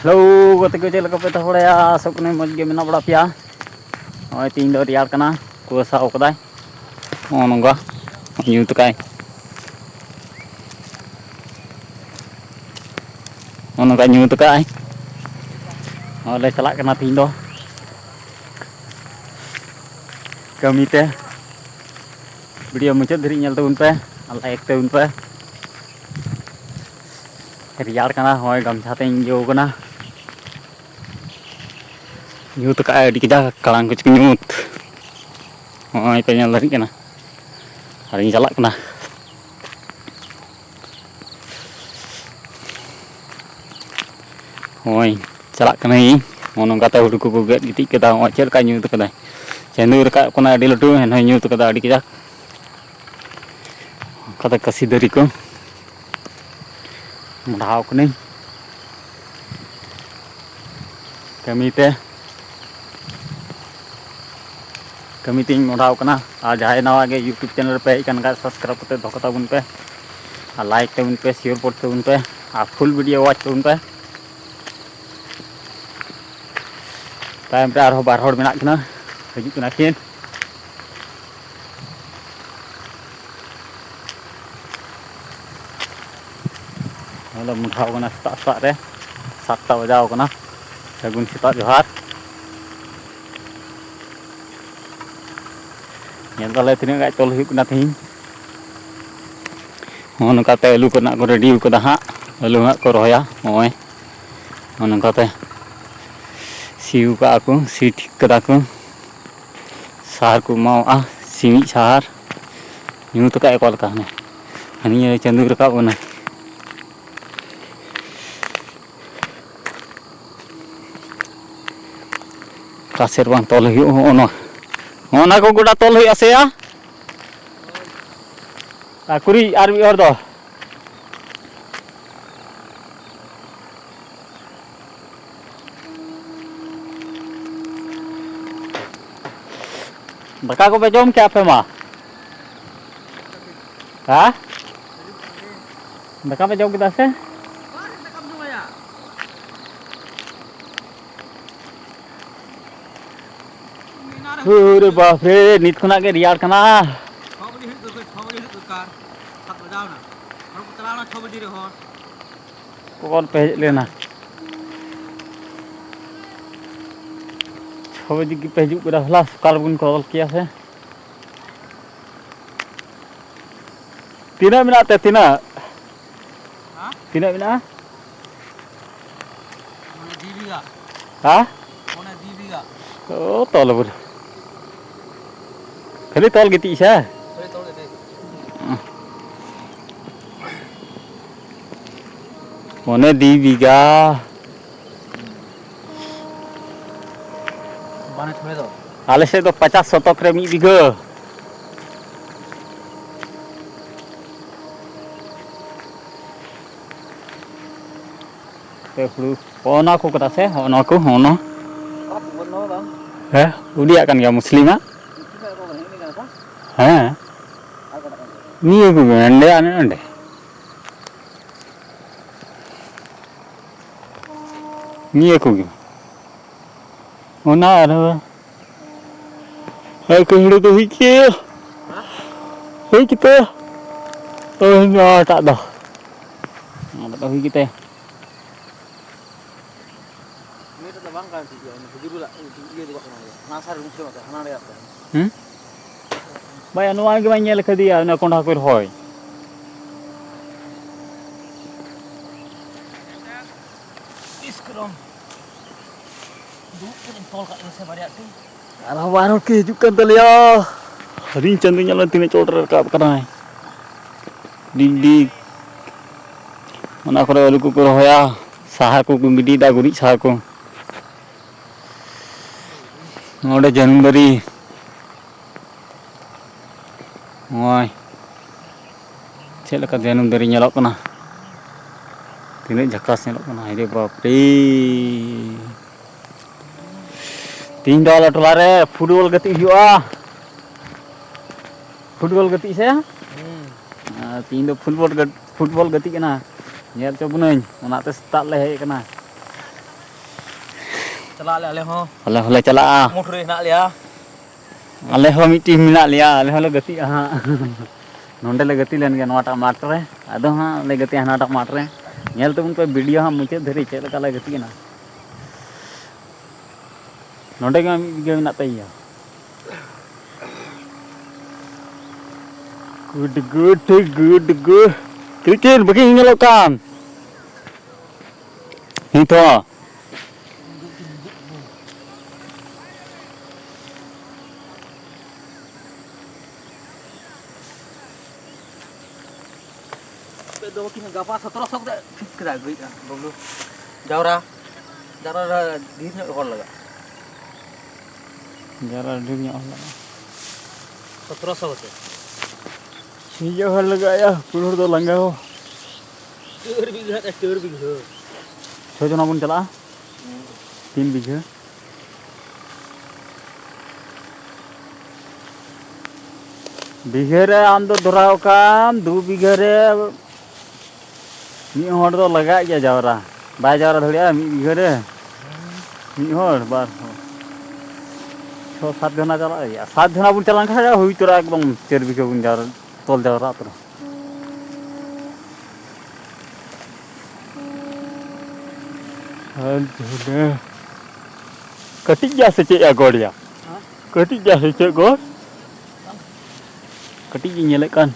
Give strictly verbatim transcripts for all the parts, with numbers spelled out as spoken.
Hello ᱜᱟᱛᱮ ᱠᱚ, ᱪᱮᱫ ᱞᱮᱠᱟ ᱯᱮ ᱛᱟᱦᱮᱸ ᱵᱟᱲᱟᱭᱟ? ᱟᱥᱚᱜ ᱠᱟᱹᱱᱟᱹᱧ ᱢᱚᱡᱽ ᱜᱮ ᱢᱮᱱᱟᱜ ᱵᱟᱲᱟ ᱯᱮᱭᱟ᱾ ᱱᱚᱜᱼᱚᱭ ᱛᱮᱦᱮᱧ ᱫᱚ ᱨᱮᱭᱟᱲ ᱠᱟᱱᱟ, ᱠᱩᱣᱟᱹᱥᱟ ᱠᱟᱫᱟᱭ᱾ ᱱᱚᱜᱼᱚ ᱱᱚᱝᱠᱟ ᱧᱩᱛ ᱠᱟᱜᱼᱟᱭ, ᱱᱚᱜᱼᱚ ᱱᱚᱝᱠᱟ ᱧᱩᱛ ᱠᱟᱜᱼᱟᱭ᱾ ᱱᱚᱜᱼᱚᱭ ᱞᱮ ᱪᱟᱞᱟᱜ ᱠᱟᱱᱟ ᱛᱮᱦᱮᱧ ᱫᱚ ᱠᱟᱹᱢᱤ ᱛᱮ᱾ ᱵᱷᱤᱰᱤᱭᱳ ᱢᱩᱪᱟᱹᱫ ᱫᱷᱟᱹᱨᱤᱡ ᱧᱮᱞ ᱛᱟᱵᱚᱱ ᱯᱮ ᱟᱨ ᱞᱟᱭᱤᱠ ᱛᱟᱵᱚᱱ ᱯᱮ᱾ ᱨᱮᱭᱟᱲ ᱠᱟᱱᱟ, ᱦᱚᱸᱜᱼᱚᱭ ᱜᱟᱢᱪᱷᱟ ᱛᱮᱧ ᱤᱭᱟᱹᱣ ᱠᱟᱱᱟ᱾ ᱧᱩᱛ ᱠᱟᱜᱼᱟᱭ ᱟᱹᱰᱤ ᱠᱟᱡᱟᱠ, ᱠᱟᱲᱟᱝ ᱠᱚᱪᱚ ᱧᱩᱛ᱾ ᱦᱚᱸᱜᱼᱚᱭ ᱯᱮ ᱧᱮᱞ ᱫᱟᱲᱮᱭᱟᱜ ᱠᱟᱱᱟ᱾ ᱟᱨᱤᱧ ᱪᱟᱞᱟᱜ ᱠᱟᱱᱟ᱾ ᱦᱚᱸᱜᱼᱚᱭ ᱪᱟᱞᱟᱜ ᱠᱟᱹᱱᱟᱹᱧ᱾ ᱱᱚᱜᱼᱚ ᱱᱚᱝᱠᱟᱛᱮ ᱦᱩᱲᱩ ᱠᱚᱠᱚ ᱜᱮᱫ ᱜᱤᱛᱤᱡ ᱠᱟᱫᱟ᱾ ᱦᱚᱸᱜᱼᱚᱭ ᱪᱮᱫ ᱞᱮᱠᱟ ᱧᱩᱛ ᱠᱟᱫᱟᱭ᱾ ᱪᱟᱸᱫᱳᱭ ᱨᱟᱠᱟᱵ ᱠᱟᱱᱟ ᱟᱹᱰᱤ ᱞᱟᱹᱴᱩ, ᱮᱱᱦᱚᱸᱭ ᱧᱩᱛ ᱠᱟᱫᱟ ᱟᱹᱰᱤ ᱠᱟᱡᱟᱠ᱾ ᱚᱱᱠᱟᱛᱮ ᱠᱟᱹᱥᱤ ᱫᱟᱨᱮ ᱠᱚ ᱢᱚᱰᱷᱟᱣ ᱠᱟᱹᱱᱟᱹᱧ᱾ ᱠᱟᱹᱢᱤ ᱛᱮ, ᱠᱟᱹᱢᱤ ᱛᱤᱧ ᱢᱚᱰᱷᱟᱣ ᱠᱟᱱᱟ᱾ ᱟᱨ ᱡᱟᱦᱟᱸᱭ ᱱᱟᱣᱟ ᱜᱮ YouTube ᱪᱮᱱᱮᱞ ᱨᱮᱯᱮ ᱦᱮᱡ ᱟᱠᱟᱱ ᱠᱷᱟᱡ, ᱥᱟᱵᱥᱠᱨᱟᱭᱤᱵ ᱠᱟᱛᱮ ᱫᱚᱦᱚ ᱠᱟᱛᱟ ᱵᱚᱱ ᱯᱮ, ᱟᱨ ᱞᱟᱭᱤᱠ ᱛᱟᱵᱚᱱ ᱯᱮ, ᱥᱮᱭᱟᱨ ᱯᱚᱨ ᱛᱟᱵᱚᱱ ᱯᱮ, ᱟᱨ ᱯᱷᱩᱞ ᱵᱷᱤᱰᱤᱭᱳ ᱣᱟᱪ ᱛᱟᱵᱚᱱ ᱯᱮ᱾ ᱛᱟᱭᱚᱢ ᱨᱮ ᱟᱨᱦᱚᱸ ᱵᱟᱨ ᱦᱚᱲ ᱢᱮᱱᱟᱜ ᱠᱤᱱᱟ, ᱦᱤᱡᱩᱜ ᱠᱟᱱᱟ ᱠᱤᱱ᱾ ᱱᱚᱰᱮ ᱢᱚᱰᱷᱟᱣ ᱠᱟᱱᱟ ᱥᱮᱛᱟᱜ ᱥᱮᱛᱟᱜ ᱨᱮ, ᱥᱟᱛᱴᱟ ᱵᱟᱡᱟᱣ ᱠᱟᱱᱟ᱾ ᱥᱟᱹᱜᱩᱱ ᱥᱮᱛᱟᱜ ᱡᱚᱦᱟᱨ᱾ ᱧᱮᱞ ᱫᱟᱞᱮ ᱛᱤᱱᱟᱹᱜ ᱜᱟᱡ ᱛᱚᱞ ᱦᱩᱭᱩᱜ ᱠᱟᱱᱟ ᱛᱮᱦᱮᱧ᱾ ᱱᱚᱜᱼᱚ ᱱᱚᱝᱠᱟᱛᱮ ᱟᱹᱞᱩ ᱠᱚᱨᱮᱱᱟᱜ ᱠᱚ ᱨᱮᱰᱤ ᱠᱟᱫᱟ ᱦᱟᱸᱜ᱾ ᱟᱹᱞᱩ ᱦᱟᱸᱜ ᱠᱚ ᱨᱚᱦᱚᱭᱟ᱾ ᱱᱚᱜᱼᱚᱭ ᱱᱚᱜᱼᱚ ᱱᱚᱝᱠᱟᱛᱮ ᱥᱤ ᱠᱟᱜᱼᱟ ᱠᱚ, ᱥᱤ ᱴᱷᱤᱠ ᱠᱟᱫᱟ ᱠᱚ᱾ ᱥᱟᱦᱟᱨ ᱠᱚ ᱮᱢᱟᱣᱟᱜᱼᱟ, ᱥᱤᱢᱤᱡ ᱥᱟᱦᱟᱨ᱾ ᱧᱩᱛ ᱟᱠᱟᱫ ᱚᱠᱟ ᱞᱮᱠᱟ ᱦᱟᱱᱮ, ᱦᱟᱹᱱᱤ ᱪᱟᱸᱫᱳᱭ ᱨᱟᱠᱟᱵ ᱠᱟᱱᱟ᱾ ᱚᱠᱟ ᱥᱮᱫ ᱵᱟᱝ ᱛᱚᱞ ᱦᱩᱭᱩᱜ, ᱦᱚᱸᱜᱼᱚ ᱱᱚᱣᱟ, ᱦᱚᱸᱜᱼᱚ ᱱᱟ ᱠᱚ ᱜᱚᱰᱟ ᱛᱚᱞ ᱦᱩᱭᱩᱜᱼᱟ ᱥᱮᱭᱟ? ᱟᱨ ᱠᱩᱲᱤ ᱟᱨ ᱢᱤᱫ ᱦᱚᱲ ᱫᱚ᱾ ᱫᱟᱠᱟ ᱠᱚᱯᱮ ᱡᱚᱢ ᱠᱮᱜᱼᱟ ᱟᱯᱮ ᱢᱟ? ᱦᱮᱸ? ᱫᱟᱠᱟ ᱯᱮ ᱡᱚᱢ ᱠᱮᱫᱟ ᱥᱮ? ᱟᱨᱮ ᱵᱟᱯ ᱨᱮ, ᱱᱤᱛ ᱠᱷᱚᱱᱟᱜ ᱜᱮ ᱨᱮᱭᱟᱲ ᱠᱟᱱᱟ᱾ ᱪᱷᱚ ᱵᱟᱡᱮ ᱦᱩᱭᱩᱜ ᱫᱚᱨᱠᱟᱨ, ᱪᱷᱚ ᱵᱟᱡᱮ ᱦᱩᱭᱩᱜ ᱫᱚᱨᱠᱟᱨ᱾ ᱥᱟᱛ ᱵᱟᱡᱟᱣ ᱮᱱᱟ᱾ ᱦᱚᱲ ᱠᱚ ᱪᱟᱞᱟᱣ ᱮᱱᱟ ᱪᱷᱚ ᱵᱟᱡᱮ ᱨᱮ ᱦᱚᱲ᱾ ᱚᱠᱚᱭ ᱯᱮ ᱦᱮᱡ ᱞᱮᱱᱟ? ᱪᱷᱚ ᱵᱟᱡᱮ ᱜᱮᱯᱮ ᱦᱤᱡᱩᱜ ᱠᱟᱱᱟ᱾ ᱦᱚᱞᱟ ᱥᱚᱠᱟᱞ ᱵᱚᱱ ᱠᱚᱞ ᱠᱮᱭᱟ ᱥᱮ᱾ ᱛᱤᱱᱟᱹᱜ ᱢᱮᱱᱟᱜ ᱛᱮ, ᱛᱤᱱᱟᱹᱜ? ᱦᱮᱸ? ᱛᱤᱱᱟᱹᱜ ᱢᱮᱱᱟᱜᱼᱟ? ᱢᱚᱱᱮ ᱫᱩ ᱵᱤᱜᱷᱟ᱾ ᱦᱮᱸ? ᱢᱚᱱᱮ ᱫᱩ ᱵᱤᱜᱷᱟ᱾ ᱚ, ᱛᱚᱞ ᱵᱚᱞᱮ᱾ ᱠᱷᱟᱹᱞᱤ ᱛᱚᱞ ᱜᱤᱛᱤᱡ ᱥᱮ? ᱠᱷᱟᱹᱞᱤ ᱛᱚᱞ ᱜᱤᱛᱤᱡ᱾ ᱢᱚᱱᱮ ᱫᱩ ᱵᱤᱜᱷᱟ᱾ ᱵᱟᱱᱮ ᱪᱷᱚᱲᱮ ᱫᱚ᱾ ᱟᱞᱮ ᱥᱮᱫ ᱫᱚ ᱯᱚᱪᱟᱥ ᱥᱚᱛᱚᱠ ᱨᱮ ᱢᱤᱫ ᱵᱤᱜᱷᱟᱹ᱾ ᱯᱮ ᱦᱩᱲᱩ᱾ ᱦᱚᱸᱜᱼᱚ ᱱᱚᱣᱟ ᱠᱚ ᱠᱟᱱᱟ ᱥᱮ? ᱦᱚᱸᱜᱼᱚ ᱱᱚᱣᱟ ᱠᱚ, ᱦᱚᱸᱜᱼᱚ ᱱᱚᱣᱟ᱾ ᱦᱮᱸ, ᱩᱰᱤᱭᱟᱜ ᱠᱟᱱ ᱜᱮᱭᱟ ᱢᱩᱥᱞᱤᱢᱟᱜ᱾ ᱦᱮᱸ᱾ ᱱᱤᱭᱟᱹ ᱠᱚᱜᱮ ᱱᱚᱰᱮ ᱟᱨ ᱱᱚᱰᱮ᱾ ᱱᱤᱭᱟᱹ ᱠᱚᱜᱮ᱾ ᱚᱱᱟ ᱟᱨᱦᱚᱸ ᱦᱳᱭ, ᱠᱩᱦᱲᱩ ᱫᱚ ᱦᱩᱭ ᱠᱮ᱾ ᱦᱩᱭ ᱠᱮᱛᱮ᱾ ᱳᱭ ᱱᱚᱣᱟᱴᱟᱜ ᱫᱚ᱾ ᱱᱚᱣᱟᱴᱟᱜ ᱫᱚ ᱦᱩᱭ ᱠᱮᱛᱮ᱾ ᱱᱤᱭᱟᱹᱴᱟᱜ ᱫᱚ ᱵᱟᱝ ᱠᱟᱱ ᱴᱷᱤᱠ ᱜᱮᱭᱟ, ᱚᱱᱟ ᱦᱩᱡᱩᱨ ᱞᱟᱜ-, ᱤᱭᱟᱹ ᱫᱚ ᱵᱟᱝ ᱠᱟᱱᱟ, ᱦᱟᱱᱟ ᱥᱟᱨ ᱨᱮ ᱢᱩᱪᱷᱟᱹᱣ ᱠᱟᱜ ᱛᱟᱭᱟ, ᱦᱟᱱᱟ ᱨᱮᱭᱟᱜ ᱛᱟᱭᱟ᱾ ᱦᱩᱸ? ᱵᱟᱭᱟ, ᱱᱚᱣᱟ ᱜᱮ ᱵᱟᱹᱧ ᱧᱮᱞ ᱠᱟᱫᱮᱭᱟ, ᱚᱱᱟ ᱠᱚᱸᱰᱷᱟ ᱠᱚᱭ ᱨᱚᱦᱚᱭ᱾ ᱛᱤᱥ ᱠᱚᱨᱮᱢ ᱫᱩᱲᱩᱵ ᱠᱟᱛᱮᱧ ᱛᱚᱞ ᱠᱟᱜ ᱢᱮ ᱥᱮ ᱵᱟᱨᱭᱟ ᱛᱮ᱾ ᱟᱨᱦᱚᱸ ᱵᱟᱨ ᱦᱚᱲ ᱠᱤᱱ ᱦᱤᱡᱩᱜ ᱠᱟᱱ ᱛᱟᱞᱮᱭᱟ᱾ ᱦᱟᱹᱨᱤᱧ ᱪᱟᱸᱫᱚ ᱧᱮᱞ ᱢᱮ ᱛᱤᱱᱟᱹᱜ ᱪᱚᱴ ᱨᱮ ᱨᱟᱠᱟᱵ ᱠᱟᱱᱟᱭ᱾ ᱰᱤᱜᱽ ᱰᱤᱜᱽ᱾ ᱚᱱᱟ ᱠᱚᱨᱮ ᱟᱹᱞᱩ ᱠᱚᱠᱚ ᱨᱚᱦᱚᱭᱟ᱾ ᱥᱟᱦᱟᱨ ᱠᱚᱠᱚ ᱜᱤᱰᱤᱭᱮᱫᱟ, ᱜᱩᱨᱤᱡ ᱥᱟᱦᱟᱨ ᱠᱚ᱾ ᱱᱚᱰᱮ ᱡᱟᱹᱱᱩᱢ ᱫᱟᱨᱮ᱾ ᱱᱚᱜᱼᱚᱭ ᱪᱮᱫ ᱞᱮᱠᱟ ᱡᱟᱹᱱᱩᱢ ᱫᱟᱨᱮ ᱧᱮᱞᱚᱜ ᱠᱟᱱᱟ, ᱛᱤᱱᱟᱹᱜ ᱡᱷᱟᱠᱟᱥ ᱧᱮᱞᱚᱜ ᱠᱟᱱᱟ᱾ ᱦᱟᱭ ᱨᱮ ᱵᱟᱯ ᱨᱮ! ᱛᱮᱦᱮᱧ ᱫᱚ ᱟᱞᱮ ᱴᱚᱞᱟ ᱨᱮ ᱯᱷᱩᱴᱵᱚᱞ ᱜᱟᱛᱮᱜ ᱦᱩᱭᱩᱜᱼᱟ᱾ ᱯᱷᱩᱴᱵᱚᱞ ᱜᱟᱛᱮᱜ ᱥᱮ? ᱦᱩᱸ᱾ ᱟᱨ ᱛᱮᱦᱮᱧ ᱫᱚ ᱯᱷᱩᱴᱵᱚᱞ ᱜᱟᱛ-, ᱯᱷᱩᱴᱵᱚᱞ ᱜᱟᱛᱮᱜ ᱠᱟᱱᱟ, ᱧᱮᱞ ᱦᱚᱪᱚ ᱵᱚᱱᱟᱹᱧ, ᱚᱱᱟᱛᱮ ᱥᱮᱛᱟᱜ ᱞᱮ ᱦᱮᱡ ᱟᱠᱟᱱᱟ᱾ ᱪᱟᱞᱟᱜ ᱟᱞᱮ, ᱟᱞᱮ ᱦᱚᱸ᱾ ᱟᱞᱮ ᱦᱚᱸᱞᱮ ᱪᱟᱞᱟᱜᱼᱟ᱾ ᱢᱩᱴ ᱨᱮ ᱦᱮᱱᱟᱜ ᱞᱮᱭᱟ᱾ ᱟᱞᱮ ᱦᱚᱸ ᱢᱤᱫ ᱴᱤᱢ ᱢᱮᱱᱟᱜ ᱞᱮᱭᱟ, ᱟᱞᱮ ᱦᱚᱸᱞᱮ ᱜᱟᱛᱮᱜᱼᱟ ᱦᱟᱸᱜ᱾ ᱱᱚᱸᱰᱮ ᱞᱮ ᱜᱟᱛᱮ ᱞᱮᱱ ᱜᱮᱭᱟ ᱱᱚᱣᱟᱴᱟᱜ ᱢᱟᱴᱷ ᱨᱮ, ᱟᱫᱚ ᱦᱟᱸᱜ ᱞᱮ ᱜᱟᱛᱮᱜᱼᱟ ᱦᱟᱱᱟᱴᱟᱜ ᱢᱟᱴᱷ ᱨᱮ᱾ ᱧᱮᱞ ᱛᱟᱵᱚᱱ ᱯᱮ ᱵᱷᱤᱰᱤᱭᱳ ᱦᱟᱸᱜ ᱢᱩᱪᱟᱹᱫ ᱫᱷᱟᱹᱨᱤᱡ ᱪᱮᱫ ᱞᱮᱠᱟ ᱞᱮ ᱜᱟᱛᱮᱜ ᱠᱟᱱᱟ᱾ ᱱᱚᱸᱰᱮ ᱜᱮ ᱢᱤᱫ ᱵᱤᱜᱷᱟᱹ ᱢᱮᱱᱟᱜ ᱛᱟᱭᱟ᱾ ᱜᱩᱰ ᱜᱩᱰ ᱜᱩᱰ ᱜᱩ᱾ ᱠᱨᱤᱠᱮᱴ ᱵᱟᱹᱠᱤ ᱧᱮᱞᱚᱜ ᱠᱟᱱ᱾ ᱱᱤᱛ ᱦᱚᱸ᱾ ᱟᱯᱮ ᱫᱚ ᱵᱟᱹᱠᱤ ᱜᱟᱯᱟ ᱥᱚᱛᱨᱚᱥᱚ ᱠᱟᱛᱮ ᱴᱷᱤᱠ ᱠᱮᱫᱟ, ᱜᱟᱹᱭ ᱵᱟᱹᱵᱞᱩ᱾ ᱡᱟᱣᱨᱟ, ᱡᱟᱣᱨᱟ ᱨᱮ ᱰᱷᱮᱨ ᱧᱚᱜ ᱦᱚᱲ ᱞᱟᱜᱟᱜᱼᱟ᱾ ᱡᱟᱣᱨᱟ ᱰᱷᱮᱨ ᱧᱚᱜ ᱦᱚᱲ ᱞᱟᱜᱟᱜᱼᱟ᱾ ᱥᱚᱛᱨᱚᱥᱚ ᱠᱟᱛᱮ᱾ ᱴᱷᱤᱠ ᱜᱮᱭᱟ, ᱦᱚᱲ ᱞᱟᱜᱟᱜᱼᱟ, ᱯᱩᱨᱟᱹ ᱦᱚᱲ ᱫᱚ ᱞᱟᱸᱜᱟ ᱦᱚᱸ᱾ ᱪᱟᱹᱨ ᱵᱤᱜᱷᱟᱹ, ᱪᱟᱹᱨ ᱵᱤᱜᱷᱟᱹ᱾ ᱪᱷᱚ ᱡᱚᱱᱟ ᱵᱚᱱ ᱪᱟᱞᱟᱜᱼᱟ᱾ ᱦᱩᱸ᱾ ᱛᱤᱱ ᱵᱤᱜᱷᱟᱹ᱾ ᱵᱤᱜᱷᱟᱹ ᱨᱮ ᱟᱢ ᱫᱚ ᱫᱷᱚᱨᱟᱣ ᱠᱟᱢ ᱫᱩ ᱵᱤᱜᱷᱟᱹ ᱨᱮ ᱢᱤᱫ ᱦᱚᱲ ᱫᱚ ᱞᱟᱜᱟᱜ ᱜᱮᱭᱟ ᱡᱟᱣᱨᱟ᱾ ᱵᱟᱭ ᱡᱟᱣᱨᱟ ᱫᱟᱲᱮᱭᱟᱜᱼᱟ ᱢᱤᱫ ᱵᱤᱜᱷᱟᱹ ᱨᱮ᱾ ᱢᱤᱫ ᱦᱚᱲ, ᱵᱟᱨ ᱦᱚᱲ᱾ ᱪᱷᱚ ᱥᱟᱛ ᱡᱚᱱᱟ ᱪᱟᱞᱟᱜ ᱦᱩᱭᱩᱜᱼᱟ᱾ ᱥᱟᱛ ᱡᱚᱱᱟ ᱵᱚᱱ ᱪᱟᱞᱟᱣ ᱞᱮᱱᱠᱷᱟᱱ ᱦᱩᱭ ᱩᱛᱟᱹᱨᱚᱜᱼᱟ ᱮᱠᱫᱚᱢ ᱪᱟᱹᱨ ᱵᱤᱜᱷᱟᱹ ᱵᱚᱱ ᱡᱟᱣᱨᱟ, ᱛᱚᱞ ᱡᱟᱣᱨᱟ ᱩᱛᱟᱹᱨᱟ᱾ ᱟᱨ ᱡᱷᱟᱹᱞᱟᱹ᱾ ᱠᱟᱹᱴᱤᱡ ᱜᱮᱭᱟ ᱥᱮ ᱪᱮᱫ ᱭᱟ ᱜᱚᱲ ᱭᱟ? ᱦᱮᱸ? ᱠᱟᱹᱴᱤᱡ ᱜᱮᱭᱟ ᱥᱮ ᱪᱮᱫ ᱜᱚᱲ? ᱠᱟᱹᱴᱤᱡ ᱜᱤᱧ ᱧᱮᱞᱮᱫ ᱠᱟᱱ᱾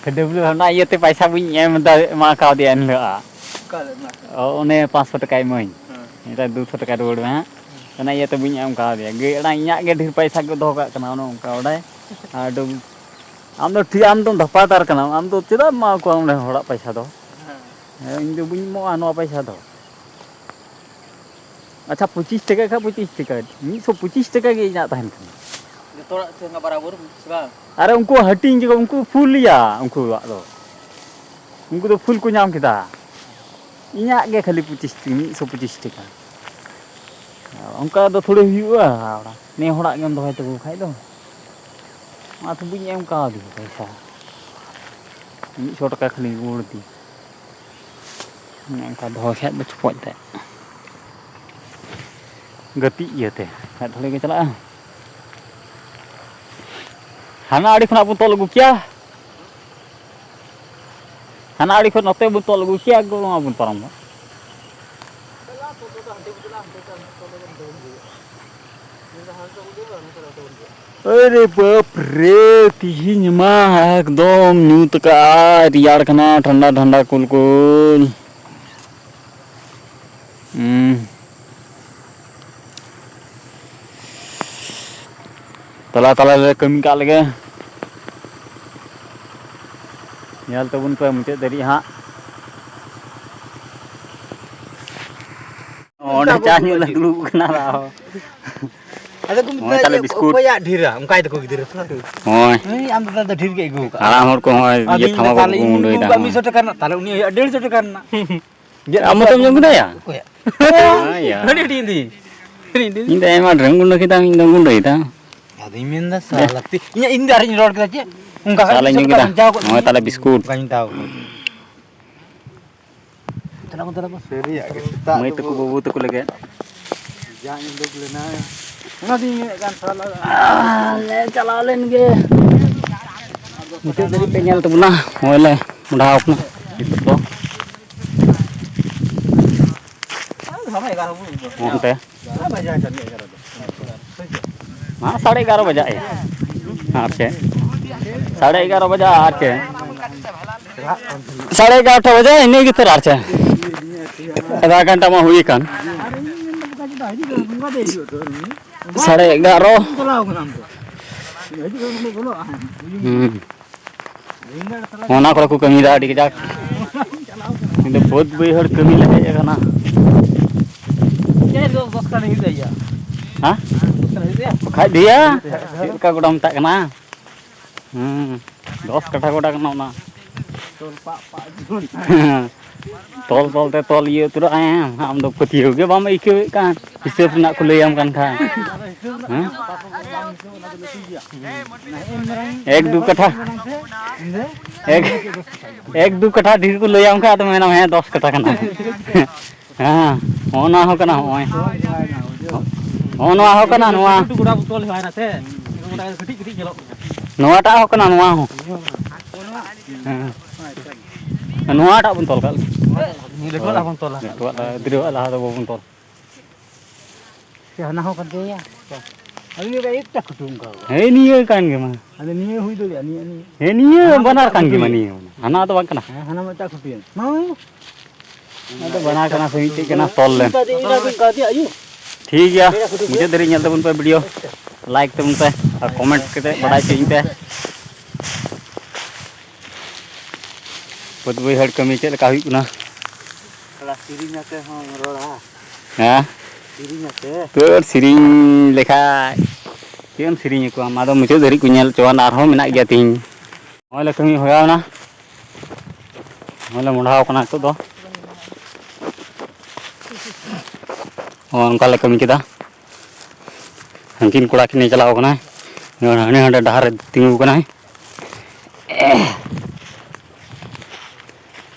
ᱰᱟᱵᱞᱩ ᱚᱱᱟ ᱤᱭᱟᱹᱛᱮ ᱯᱟᱭᱥᱟ ᱵᱟᱹᱧ ᱮᱢ ᱮᱫᱟ, ᱮᱢᱟ ᱠᱟᱣᱫᱮᱭᱟ ᱮᱱ ᱦᱤᱞᱳᱜ᱾ ᱚᱠᱟ ᱦᱤᱞᱳᱜ ᱮᱢᱟ? ᱚ, ᱚᱱᱮ ᱯᱟᱸᱪᱥᱚ ᱴᱟᱠᱟᱭ ᱮᱢᱟᱹᱧ᱾ ᱦᱮᱸ᱾ ᱱᱮᱛᱟᱨ ᱫᱩᱥᱚ ᱴᱟᱠᱟ ᱨᱩᱣᱟᱹᱲ ᱢᱮ ᱦᱟᱸᱜ᱾ ᱚᱱᱟ ᱤᱭᱟᱹᱛᱮ ᱵᱟᱹᱧ ᱮᱢ ᱠᱟᱣᱫᱮᱭᱟ᱾ ᱜᱟᱹᱭ ᱟᱲᱟᱝ ᱤᱧᱟᱹᱜ ᱜᱮ ᱰᱷᱮᱨ ᱯᱟᱭᱥᱟ ᱠᱚ ᱫᱚᱦᱚ ᱠᱟᱜ ᱠᱟᱱᱟ, ᱚᱱᱮ ᱚᱱᱠᱟ ᱵᱟᱰᱟᱭ᱾ ᱟᱨ ᱰᱟᱵᱞᱩ, ᱟᱢ ᱫᱚ ᱴᱷᱤᱠ, ᱟᱢ ᱫᱚᱢ ᱫᱷᱟᱯᱟᱫᱟᱨ ᱠᱟᱱᱟᱢ, ᱟᱢ ᱫᱚ ᱪᱮᱫᱟᱜ ᱮᱢ ᱮᱢᱟ ᱠᱚᱣᱟ ᱚᱸᱰᱮ ᱦᱚᱲᱟᱜ ᱯᱟᱭᱥᱟ ᱫᱚ? ᱦᱮᱸ᱾ ᱦᱮᱸ, ᱤᱧ ᱫᱚ ᱵᱟᱹᱧ ᱮᱢᱚᱜᱼᱟ ᱱᱚᱣᱟ ᱯᱟᱭᱥᱟ ᱫᱚ᱾ ᱟᱪᱪᱷᱟ, ᱯᱚᱸᱪᱤᱥ ᱴᱟᱠᱟ ᱠᱷᱟᱡ ᱯᱚᱸᱪᱤᱥ ᱴᱟᱠᱟ, ᱢᱤᱫᱥᱚ ᱯᱚᱸᱪᱤᱥ ᱴᱟᱠᱟ ᱜᱮ ᱤᱧᱟᱹᱜ ᱛᱟᱦᱮᱱ ᱠᱟᱱᱟ᱾ ᱡᱚᱛᱚ ᱦᱚᱲᱟᱜ ᱥᱮ ᱵᱟᱨᱟᱵᱚᱨ ᱥᱮ ᱵᱟᱝ? ᱟᱨᱮ ᱩᱱᱠᱩ ᱦᱟᱹᱴᱤᱧ ᱜᱮ, ᱩᱱᱠᱩ ᱯᱷᱩᱞ ᱜᱮᱭᱟ, ᱩᱱᱠᱩᱣᱟᱜ ᱫᱚ, ᱩᱱᱠᱩ ᱫᱚ ᱯᱷᱩᱞ ᱠᱚ ᱧᱟᱢ ᱠᱮᱫᱟ᱾ ᱤᱧᱟᱹᱜ ᱜᱮ ᱠᱷᱟᱹᱞᱤ ᱯᱚᱸᱪᱤᱥ ᱴᱟᱠᱟ, ᱢᱤᱫᱥᱚ ᱯᱚᱸᱪᱤᱥ ᱴᱟᱠᱟ᱾ ᱚᱱᱠᱟ ᱫᱚ ᱛᱷᱚᱲᱤ ᱦᱩᱭᱩᱜᱼᱟ, ᱱᱮ ᱦᱚᱲᱟᱜ ᱜᱮᱢ ᱫᱚᱦᱚᱭ ᱛᱟᱠᱚ ᱠᱷᱟᱡ ᱫᱚ᱾ ᱚᱱᱟᱛᱮ ᱵᱟᱹᱧ ᱮᱢ ᱠᱟᱣᱫᱮᱭᱟ ᱯᱚᱭᱥᱟ, ᱢᱤᱫᱥᱚ ᱴᱟᱠᱟ ᱠᱷᱟᱹᱞᱤᱧ ᱨᱩᱣᱟᱹᱲ ᱟᱹᱫᱤᱧᱟ᱾ ᱚᱱᱮ ᱚᱱᱠᱟ ᱫᱚᱦᱚ ᱠᱷᱟᱡ ᱫᱚ ᱪᱚᱯᱚᱡ ᱛᱮ ᱜᱟᱛᱮᱜ ᱤᱭᱟᱹᱛᱮ ᱠᱷᱟᱡ ᱛᱷᱚᱲᱤ ᱜᱮ ᱪᱟᱞᱟᱜᱼᱟ᱾ ᱦᱟᱱᱟ ᱟᱲᱮ ᱠᱷᱚᱱᱟᱜ ᱵᱚᱱ ᱛᱚᱞ ᱟᱹᱜᱩ ᱠᱮᱭᱟ, ᱦᱟᱱᱟ ᱟᱲᱮ ᱠᱷᱚᱱ ᱱᱚᱛᱮ ᱵᱚᱱ ᱛᱚᱞ ᱟᱹᱜᱩ ᱠᱮᱭᱟ, ᱮᱠᱫᱚᱢ ᱱᱚᱣᱟ ᱵᱚᱱ ᱯᱟᱨᱚᱢ ᱫᱟ᱾ ᱟᱨᱮ ᱵᱟᱯ ᱨᱮ, ᱛᱤᱦᱤᱧ ᱢᱟ ᱮᱠᱫᱚᱢ ᱧᱩᱛ ᱠᱟᱜᱼᱟᱭ, ᱨᱮᱭᱟᱲ ᱠᱟᱱᱟ, ᱴᱷᱟᱱᱰᱟ ᱴᱷᱟᱱᱰᱟ ᱠᱩᱞ ᱠᱩᱞ᱾ ᱦᱩᱸ᱾ ᱛᱟᱞᱟ ᱛᱟᱞᱟ ᱨᱮ ᱠᱟᱹᱢᱤ ᱠᱟᱜ ᱞᱮᱜᱮ᱾ ᱧᱮᱞ ᱛᱟᱵᱚᱱ ᱯᱮ ᱢᱩᱪᱟᱹᱫ ᱫᱷᱟᱹᱨᱤᱡ ᱦᱟᱸᱜ᱾ ᱚᱸᱰᱮ ᱪᱟ ᱧᱩ ᱞᱮ ᱫᱩᱲᱩᱵ ᱠᱟᱱᱟ ᱟᱨᱦᱚᱸ᱾ ᱟᱫᱚ ᱠᱚ ᱱᱚᱜᱼᱚᱭ ᱢᱮᱛᱟᱭᱟ ᱛᱟᱦᱞᱮ ᱡᱮ, ᱵᱤᱥᱠᱩᱴ᱾ ᱚᱠᱚᱭᱟᱜ ᱰᱷᱮᱨᱟ? ᱚᱱᱠᱟᱭ ᱛᱟᱠᱚ ᱜᱤᱫᱽᱨᱟᱹ ᱛᱚ᱾ ᱦᱳᱭ᱾ ᱦᱮᱸ, ᱟᱢ ᱫᱚ ᱛᱟᱦᱞᱮ ᱰᱷᱮᱨ ᱜᱮ ᱟᱹᱜᱩ ᱠᱟᱜᱼᱟ᱾ ᱦᱟᱲᱟᱢ ᱦᱚᱲ ᱠᱚ ᱦᱚᱸᱜᱼᱚᱭ ᱟᱫᱚ ᱤᱭᱟᱹ ᱤᱧ ᱛᱷᱟᱢᱟ ᱢᱮᱛᱟᱭᱟ, ᱠᱚᱠᱚ ᱛᱟᱦᱞᱮ ᱤᱧ ᱜᱩᱸᱰᱟᱹᱭᱮᱫᱟ ᱟᱹᱜᱩ ᱠᱟᱜᱼᱟ ᱦᱟᱸᱜ᱾ ᱢᱤᱫ ᱥᱚ ᱴᱟᱠᱟ ᱨᱮᱱᱟᱜ, ᱛᱟᱦᱞᱮ ᱩᱱᱤᱭᱟᱜ ᱦᱩᱭᱩᱜᱼᱟ ᱰᱮᱲ ᱥᱚ ᱴᱟᱠᱟ ᱨᱮᱱᱟᱜ᱾ ᱜᱮᱫ ᱟᱢ ᱢᱚᱛᱚᱢ ᱡᱚᱢ ᱠᱮᱫᱟ ᱭᱟ? ᱚᱠᱚᱭᱟᱜ? ᱦᱮᱸ ᱭᱟ᱾ ᱟᱹᱰᱤ ᱟᱹᱰᱤ ᱤᱧ ᱫᱚ᱾ ᱤᱧ ᱫᱚ ᱟᱭᱢᱟ ᱰᱷᱮᱨ ᱮᱢ ᱜᱩᱸᱰᱟᱹ ᱠᱮᱫᱟ, ᱤᱧ ᱫᱚ ᱜᱩᱸᱰᱟᱹᱭᱮᱫᱟ᱾ ᱟᱫᱚᱧ ᱢᱮᱱᱫᱟ, ᱥᱟᱞᱟ ᱞᱟᱹᱠᱛᱤ᱾ ᱤᱧᱟᱹᱜ, ᱤᱧ ᱫᱚ ᱟᱨ ᱤᱧ ᱨᱚᱲ ᱠᱮᱫᱟ ᱪᱮᱫ? ᱚᱱᱠᱟ ᱠᱷᱟᱡ ᱪᱟ ᱞᱮ ᱢᱤᱫ ᱥᱚ ᱧᱩ ᱴᱟᱠᱟ ᱠᱮᱫᱟ᱾ ᱵᱟᱧᱪᱟᱣ ᱠᱚᱜ ᱱᱚᱜᱼᱚᱭ ᱛᱤᱧᱟᱹ᱾ ᱛᱟᱦᱞᱮ ᱵᱤᱥᱠᱩᱴ᱾ ᱚᱱᱠᱟᱧ ᱢᱮᱛᱟᱣ ᱠᱚᱣᱟ᱾ ᱥᱟᱹᱨᱤᱭᱟᱜ ᱜᱮ, ᱥᱮᱛᱟᱜ ᱢᱟᱹᱭ ᱛᱟᱠᱚ ᱨᱮᱵᱚ ᱵᱟᱹᱵᱩ ᱛᱟᱠᱚ ᱞᱟᱹᱜᱤᱫ᱾ ᱡᱟᱧ ᱩᱰᱩᱠ ᱞᱮᱱᱟ, ᱚᱱᱟᱛᱤᱧ ᱢᱮᱱᱮᱫ ᱠᱟᱱ ᱥᱟᱞᱟ᱾ ᱟᱨ ᱞᱮ ᱪᱟᱞᱟᱣ ᱞᱮᱱ ᱜᱮ᱾ ᱢᱩᱪᱟᱹᱫ ᱫᱷᱟᱹᱵᱤᱡ ᱯᱮ ᱧᱮᱞ ᱛᱟᱵᱚᱱᱟ᱾ ᱱᱚᱜᱼᱚᱭ ᱞᱮ ᱢᱚᱰᱷᱟᱣ ᱠᱟᱱᱟ ᱱᱤᱛᱚᱜ ᱫᱚ᱾ ᱚᱱᱛᱮ᱾ ᱢᱟ ᱥᱟᱲᱮ ᱮᱜᱟᱨᱚ ᱵᱟᱡᱟᱜ ᱮ᱾ ᱟᱨ ᱪᱮᱫ? ᱥᱟᱲᱮ ᱮᱜᱟᱨᱚ ᱵᱟᱡᱟᱜ ᱟᱨ ᱪᱮᱫ? ᱥᱟᱲᱮ ᱮᱜᱟᱨᱚᱴᱟ ᱵᱟᱡᱟᱜ, ᱤᱱᱟᱹ ᱜᱮ ᱛᱚ ᱟᱨ ᱪᱮᱫ? ᱟᱫᱷᱟ ᱜᱷᱚᱱᱴᱟ ᱢᱟ ᱦᱩᱭ ᱟᱠᱟᱱ᱾ ᱥᱟᱲᱮ ᱮᱜᱟᱨᱚ᱾ ᱦᱩᱸ᱾ ᱚᱱᱟ ᱠᱚᱨᱮ ᱠᱚ ᱠᱟᱹᱢᱤᱭᱮᱫᱟ ᱟᱹᱰᱤ ᱠᱟᱡᱟᱠ᱾ ᱤᱧ ᱫᱚ ᱵᱟᱹᱫᱽ ᱵᱟᱹᱭᱦᱟᱹᱲ ᱠᱟᱹᱢᱤ ᱞᱮ ᱦᱮᱡ ᱟᱠᱟᱱᱟ᱾ ᱦᱮᱸ? ᱠᱷᱟᱡ ᱫᱚᱭᱟ, ᱪᱮᱫ ᱞᱮᱠᱟ ᱜᱚᱰᱟ ᱢᱮᱛᱟᱜ ᱠᱟᱱᱟ? ᱦᱩᱸ, ᱫᱚᱥ ᱠᱟᱴᱷᱟ ᱜᱚᱰᱟ ᱠᱟᱱᱟ ᱚᱱᱟ᱾ ᱛᱚᱞ ᱛᱚᱞ ᱛᱮ ᱛᱚᱞ ᱤᱭᱟᱹ ᱩᱛᱟᱹᱨᱚᱜ ᱟᱭ᱾ ᱟᱢ ᱫᱚ ᱯᱟᱹᱛᱭᱟᱹᱣ ᱜᱮ ᱵᱟᱢ ᱟᱹᱭᱠᱟᱹᱣᱮᱫ ᱠᱟᱱ, ᱦᱤᱥᱟᱹᱵ ᱨᱮᱱᱟᱜ ᱠᱚ ᱞᱟᱹᱭᱟᱢ ᱠᱟᱱ ᱠᱷᱟᱱ᱾ ᱦᱮᱸ? ᱮᱠ ᱫᱩ ᱠᱟᱴᱷᱟ, ᱮᱠ, ᱮᱠ ᱫᱩ ᱠᱟᱴᱷᱟ ᱰᱷᱮᱨ ᱠᱚ ᱞᱟᱹᱭᱟᱢ ᱠᱷᱟᱱ ᱟᱫᱚ ᱢᱮᱱᱟᱢ, "ᱦᱮᱸ, ᱫᱚᱥ ᱠᱟᱴᱷᱟ ᱠᱟᱱᱟ᱾" ᱦᱮᱸ, ᱦᱚᱸᱜᱼᱚ ᱱᱚᱣᱟ ᱦᱚᱸ ᱠᱟᱱᱟ, ᱦᱚᱸᱜᱼᱚᱭ᱾ ᱦᱚᱸᱜᱼᱚ ᱱᱚᱣᱟ ᱦᱚᱸ ᱠᱟᱱᱟ, ᱱᱚᱣᱟ᱾ ᱜᱚᱰᱟ ᱵᱚᱛᱚᱞ ᱦᱩᱭᱱᱟ ᱥᱮ, ᱠᱟᱹᱴᱤᱡ ᱠᱟᱹᱴᱤᱡ ᱧᱮᱞᱚᱜ ᱠᱟᱱᱟ᱾ ᱱᱚᱣᱟᱴᱟᱜ ᱦᱚᱸ ᱠᱟᱱᱟ, ᱱᱚᱣᱟ ᱦᱚᱸ᱾ ᱦᱮᱸ᱾ ᱱᱚᱣᱟᱴᱟᱜ ᱵᱚᱱ ᱛᱚᱞ ᱠᱟᱜ ᱞᱮᱜᱮ᱾ ᱱᱤᱭᱟᱹ ᱞᱟᱹᱴᱩᱣᱟᱜ ᱞᱟᱦᱟ ᱵᱚᱱ ᱛᱚᱞᱟ᱾ ᱞᱟᱹᱴᱩᱣᱟᱜ ᱞᱟᱦᱟ, ᱜᱤᱫᱽᱨᱟᱹᱣᱟᱜ ᱞᱟᱦᱟ ᱫᱚ ᱵᱟᱵᱚᱱ ᱛᱚᱞ᱾ ᱥᱮ ᱦᱟᱱᱟ ᱦᱚᱸ ᱠᱟᱱ ᱛᱤᱧᱟ᱾ ᱟᱫᱚ ᱱᱤᱭᱟᱹ ᱫᱚ ᱮᱠᱴᱟ ᱠᱩᱴᱩᱢ ᱠᱟᱣ᱾ ᱦᱮᱸ, ᱱᱤᱭᱟᱹ ᱠᱟᱱ ᱜᱮ ᱢᱟ᱾ ᱟᱫᱚ ᱱᱤᱭᱟᱹ ᱦᱩᱭ ᱫᱟᱲᱮᱭᱟᱜᱼᱟ, ᱱᱤᱭᱟᱹ, ᱱᱤᱭᱟᱹ᱾ ᱦᱮᱸ, ᱱᱤᱭᱟᱹ ᱦᱟᱱᱟ ᱵᱟᱱᱟᱨ ᱢᱤᱫᱴᱟᱝ ᱠᱟᱱ ᱜᱮ ᱢᱟ, ᱠᱩᱴᱩᱢ᱾ ᱱᱤᱭᱟᱹ᱾ ᱦᱟᱱᱟ ᱫᱚ ᱵᱟᱝ ᱠᱟᱱᱟ᱾ ᱦᱮᱸ, ᱦᱟᱱᱟ ᱢᱤᱫᱴᱟᱝ ᱠᱩᱴᱩᱢ᱾ ᱢᱟ ᱦᱩᱭ᱾ ᱟᱫᱚ ᱵᱟᱱᱟᱨ ᱠᱟᱱᱟ ᱥᱮ ᱢᱤᱫᱴᱮᱡ ᱠᱟᱱᱟ, ᱛᱚᱞ ᱞᱮᱢ᱾ ᱴᱷᱤᱠ ᱜᱮᱭᱟ, ᱢᱩᱪᱟᱹᱫ ᱫᱷᱟᱹᱨᱤᱡ ᱧᱮᱞ ᱛᱟᱵᱚᱱ ᱯᱮ video, like ᱛᱟᱵᱚᱱ ᱯᱮ ᱟᱨ comment ᱠᱟᱛᱮ ᱵᱟᱰᱟᱭ ᱦᱚᱪᱚᱧ ᱯᱮ᱾ ᱵᱟᱹᱫᱽ ᱵᱟᱹᱭᱦᱟᱹᱲ ᱠᱟᱹᱢᱤ ᱪᱮᱫ ᱞᱮᱠᱟ ᱦᱩᱭᱩᱜ ᱠᱟᱱᱟ? ᱛᱷᱚᱲᱟ ᱥᱮᱨᱮᱧ ᱟᱛᱮ ᱦᱚᱸ ᱨᱚᱲᱟ᱾ ᱦᱮᱸ? ᱥᱮᱨᱮᱧ ᱟᱛᱮ᱾ ᱛᱚ ᱥᱮᱨᱮᱧ ᱞᱮᱠᱷᱟᱡ ᱪᱮᱫ ᱮᱢ ᱥᱮᱨᱮᱧ ᱟᱠᱚᱣᱟ? ᱢᱟ ᱫᱚ ᱢᱩᱪᱟᱹᱫ ᱫᱷᱟᱹᱨᱤᱡ ᱠᱚ ᱧᱮᱞ ᱦᱚᱪᱚᱣᱟᱱ, ᱟᱨᱦᱚᱸ ᱢᱮᱱᱟᱜ ᱜᱮᱭᱟ ᱛᱤᱦᱤᱧ᱾ ᱱᱚᱜᱼᱚᱭ ᱞᱮ ᱠᱟᱹᱢᱤ ᱦᱚᱨᱟᱣ ᱮᱱᱟ᱾ ᱱᱚᱜᱼᱚᱭ ᱞᱮ ᱢᱚᱰᱷᱟᱣ ᱠᱟᱱᱟ ᱱᱤᱛᱚᱜ ᱫᱚ᱾ ᱱᱚᱜᱼᱚ ᱱᱚᱝᱠᱟ ᱞᱮ ᱠᱟᱹᱢᱤ ᱠᱮᱫᱟ᱾ ᱦᱟᱹᱱᱠᱤᱱ ᱠᱚᱲᱟ ᱠᱤᱱ ᱪᱟᱞᱟᱣ ᱠᱟᱱᱟ, ᱦᱟᱱᱮ ᱦᱟᱸᱰᱮ ᱰᱟᱦᱟᱨ ᱨᱮ ᱛᱤᱸᱜᱩ ᱠᱟᱱᱟᱭ᱾